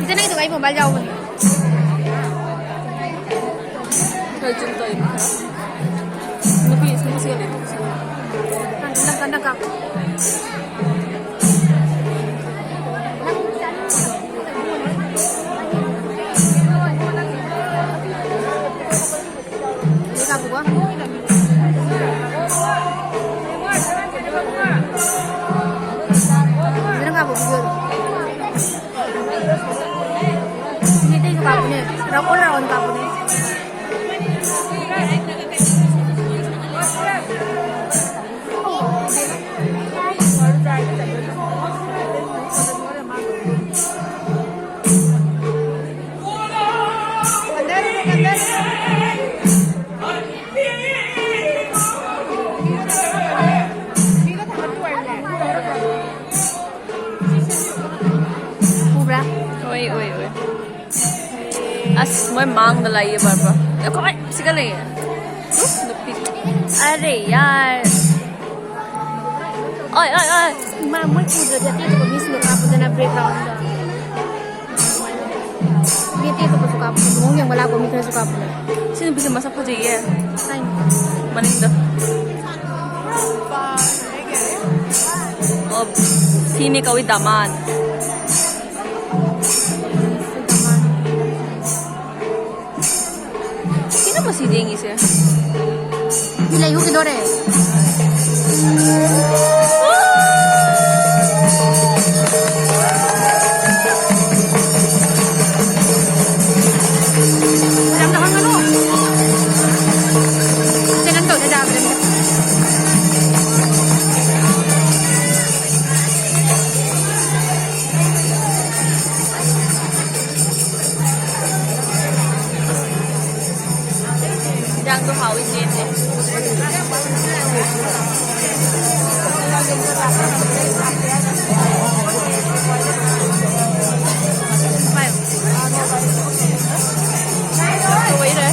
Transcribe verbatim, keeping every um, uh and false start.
ꯏꯆꯦ, ꯅꯪꯒꯤꯗꯣ ꯑꯩ ꯃꯣꯕꯥꯏꯜ ꯌꯥꯎꯕꯅꯦ꯫ ꯀꯩ ꯆꯨꯝ ꯇꯧꯔꯤꯅꯣ? ꯅꯨꯄꯤ, ꯅꯨꯄꯤꯁꯤꯒ ꯂꯩ꯫ ꯅꯪ ꯀꯟꯅ ꯀꯥꯞꯄꯣ꯫ ꯁꯤꯗ ꯀꯥꯞꯄꯨꯀꯣ꯫ ꯐꯖꯅ ꯀꯥꯞꯄꯣ ꯚꯤꯗꯤꯑꯣꯗꯣ꯫ ꯃꯩꯇꯩꯁꯨ ꯀꯥꯞꯄꯅꯦ꯫ Round round ꯀꯥꯞꯄꯅꯦ꯫ ꯎꯕ꯭ꯔꯥ? ꯎꯏ, ꯎꯏ, ꯎꯏ꯫ ꯑꯁ, ꯃꯣꯏ ꯃꯥꯡꯗ ꯂꯥꯛꯏꯌꯦ, ꯕꯥꯔ ꯕꯥꯔ꯫ ꯑꯩꯈꯣꯏ ꯁꯤꯒ ꯂꯩꯌꯦ꯫ ꯎꯐ, ꯅꯨꯄꯤ꯫ ꯑꯔꯦ ꯌꯥꯔ꯫ ꯑꯣꯏ, ꯑꯣꯏ, ꯑꯣꯏ꯫ ꯃꯥ, ꯃꯣꯏ ꯎꯗ꯭ꯔꯗꯤ ꯑꯇꯩ ꯑꯇꯣꯞꯄ ꯃꯤꯁꯤꯡꯗꯣ ꯀꯥꯞꯄꯨꯗꯅ ꯕꯦꯛꯒ꯭ꯔꯥꯎꯟꯗ꯫ ꯃꯤ ꯑꯇꯩ ꯑꯇꯣꯞꯄꯁꯨ ꯀꯥꯞꯄꯨ, ꯂꯨꯍꯣꯡ ꯌꯦꯡꯕ ꯂꯥꯛꯄ ꯃꯤ ꯈꯔꯁꯨ ꯀꯥꯞꯄꯨ꯫ ꯁꯤ ꯅꯨꯄꯤꯁꯦ ꯃꯁꯛ ꯐꯖꯩꯌꯦ꯫ ꯀꯥꯏꯅꯣ? ꯃꯅꯤꯡꯗ꯫ ꯑꯣ, ꯁꯤꯅꯦ ꯀꯧꯏ ꯗꯃꯥꯟ꯫ ꯁꯤꯅ ꯃꯁꯤ ꯌꯦꯡꯉꯤꯁꯦ꯫ ꯃꯤ ꯂꯩꯍꯧꯈꯤꯗꯣꯔꯦ꯫ ꯃꯌꯥꯝꯗ ꯍꯪꯒꯅꯨ꯫ ꯁꯦ, ꯅꯪ ꯇꯧꯗ ꯌꯥꯕ꯭ꯔꯥ? ꯏꯟꯖꯥꯡꯗꯣ ꯍꯥꯎꯋꯤ, ꯆꯦꯟꯗꯦ꯫ ꯂꯣꯏꯔꯦ꯫